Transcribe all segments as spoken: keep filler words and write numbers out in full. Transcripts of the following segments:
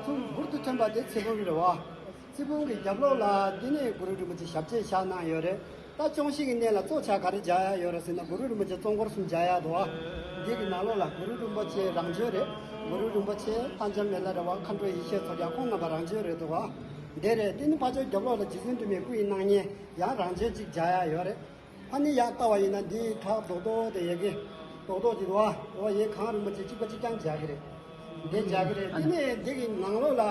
ཚུར་འབུར་དུ་ཐོན་པ་དེ་ཚེ་ཕུང་རེད་བ། ཚེ་ཕུང་གི་རྒྱབ་ལོགས་ལ་དེ་ནས་གུ་རུ་རིན་པོ་ཆེ་ཞབས་རྗེས་བཞག་གནང་ཡོད་རེད། ད་ཅོང་ཞི་གི་གནས་ལ་གཙོ་ཆག་ག་རེ་སྦྱར་ཡ་ཡོད་རེད་ཟེར་ན། གུ་རུ་རིན་པོ་ཆེ་གཙོ་འཁོར་གསུམ་སྦྱར་ཡ་འདུག་བ། འདི་གི་ནང་ལོགས་ལ་གུ་རུ་རིན་པོ་ཆེ་རང་བྱོན་རེད། གུ་རུ་རིན་པོ་ཆེ་ལྷ་ལྕམ་མེ་ལ་ར་བ་མཁའ་འགྲོ་ཡེ་ཤེས་མཚོ་རྒྱལ་ཁོང་རྣམ་པ་རང་བྱོན་རེད་འདུག་བ། འདི་རེད། དེ་ནི་ཕར་ཕྱོགས་རྒྱབ་ལོགས་ལ་རྗེ་བཙུན་སྒྲོལ་མའི་སྐུ་ཡི་སྣང་བརྙན་ཡང་རང་བྱོན་གཅིག་སྦྱར་ཡ་ཡོད་རེད། ཨ་ནི་ཡར་ལྟ་བ་ཡིན་ན་འདིའི་བྲག་རྡོག་རྡོག་དེ་ཡ་གི་རྡོག་རྡོག་ཅིག་འདུག་བ། འོ་ཡེ་གངས་རིན་པོ་ཆེ་གཅིག་པ་གཅིག་རྐྱང་སྦྱར་གི་རེད། འདི་སྦྱར་གི་རེད། དེ་ནས་འདི་གི་ནང་ལོགས་ལ་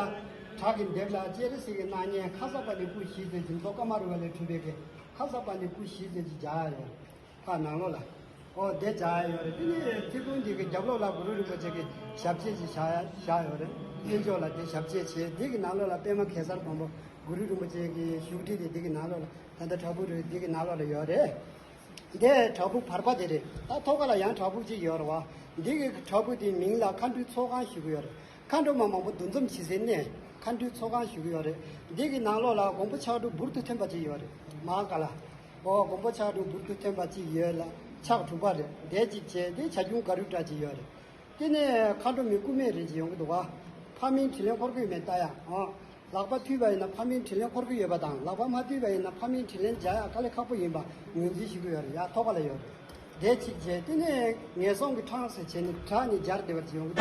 བྲག་གི་ལྡེབས་ལ་སྤྱན་རས་གཟིགས་ཀྱི་སྣང་བརྙན། ཁ་སར་པ་ཎི་སྐུ་བཞི་ཟེར་གྱི་མཚོ་ཀ་མ་རུ་ཝ་ལས་གྲུབ་པའི་གི་ཁ་སར་པ་ཎི་སྐུ་བཞི་ཟེར་གྱི་སྦྱར་ཡ་ཡོད། ཕར་ནང་ལོགས་ལ། ཨོ་དེ་སྦྱར་ཡ་ཡོད་རེད། དེ་ནས་ཚེ་ཕུང་འདི་གི་རྒྱབ་ལོགས་ལ་གུ་རུ་རིན་པོ་ཆེ་གི་ཞབས་རྗེས་ཅིག་བཞག་ཡ་བཞག་ཡོད་རེད། སྟེང་ཕྱོགས་ལ་དེ་ཞབས་རྗེས་བྱས། འདི་གི་ནང་ལོགས་ལ་པདྨ་གེ་སར་སྡོང་པོ་གུ་རུ་རིན་པོ་ཆེ་གི་བཞུགས་ཁྲི་དེ་འདི་གི་ནང་ལོགས་ལ། ད་ལྟ་བྲག་ཕུག་རེད། འདི་གི་ནང་ལོགས་ལ་ཡོད་རེད། འདི་བྲག་ཕུག་བར་པ་དེ་རེད། ད་ཐོག་ཁ་ལ་ཡང་བྲག་ཕུག་ཅིག་ཡོད་རེད་བ། འདི་གི་བྲག་ཕུག་དེའི་མིང་ལ་མཁའ་འགྲོའི་ཚོགས་ཁང་ཞུ་གི་ཡོད་རེད། མཁའ་འགྲོ་མ་མང་པོ་འདུ་འཛོམས་བྱེད་སའི་གནས། མཁའ་འགྲོའི་ཚོགས་ཁང་ཞུ་གི་ཡོད་རེད། འདི་གི་ནང་ལོགས་ལ་མགོན་པོ་ཕྱག་དྲུག་འབུར་དུ་ཐོན་པ་ཅིག་ཡོད་རེད། མ་ཧཱ་ཀཱ་ལ། ཨོ་མགོན་པོ་ཕྱག་དྲུག་འབུར་དུ་ཐོན་པ་གཅིག་ཡོད་ལ། ཕྱག་དྲུག་པ་རེད། དེ་གཅིག་བྱས། དེ་བྱ་ཁྱུང་ག་རུ་ཏྲ་གཅིག་ཡོད་རེད། དེ་ནས་མཁའ་འགྲོ་མའི་སྐུ་སྨད་རེ་གཅིག་ཡོང་གི་འདུག་ག་ཕ་མིང་དྲིན་ལན་འཁོར་གྱི་ཡོད་མེད་ལྟ་ཡ། ཨོ། ལག་པ་མཐུད་པ་ཡིན་ན་ཕ་མིང་དྲིན་ལན་འཁོར་གྱི་ཡོད་པ་དང་། ལག་པ་མ་མཐུད་པ་ཡིན་ན་ཕ་མིང་དྲིན་ལན་འཇལ་ཡ་དཀའ་ལས་ཁག་པོ་ཡིན་པ་ངོས་འཛིན་ཞུ་གི་ཡོད་རེད། ཡ་ཐོག་ཁ་ལ་ཡོད་རེད། དེ་གཅིག་བྱས། དེ་ནས་ངན་སོང་གི་འཕྲང་ཟེར་བྱས་ནས་བྲག་ནས་སྦྱར་བསྡད་པ་ཅིག་ཡོང་གི་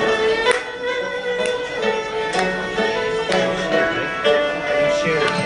འདུག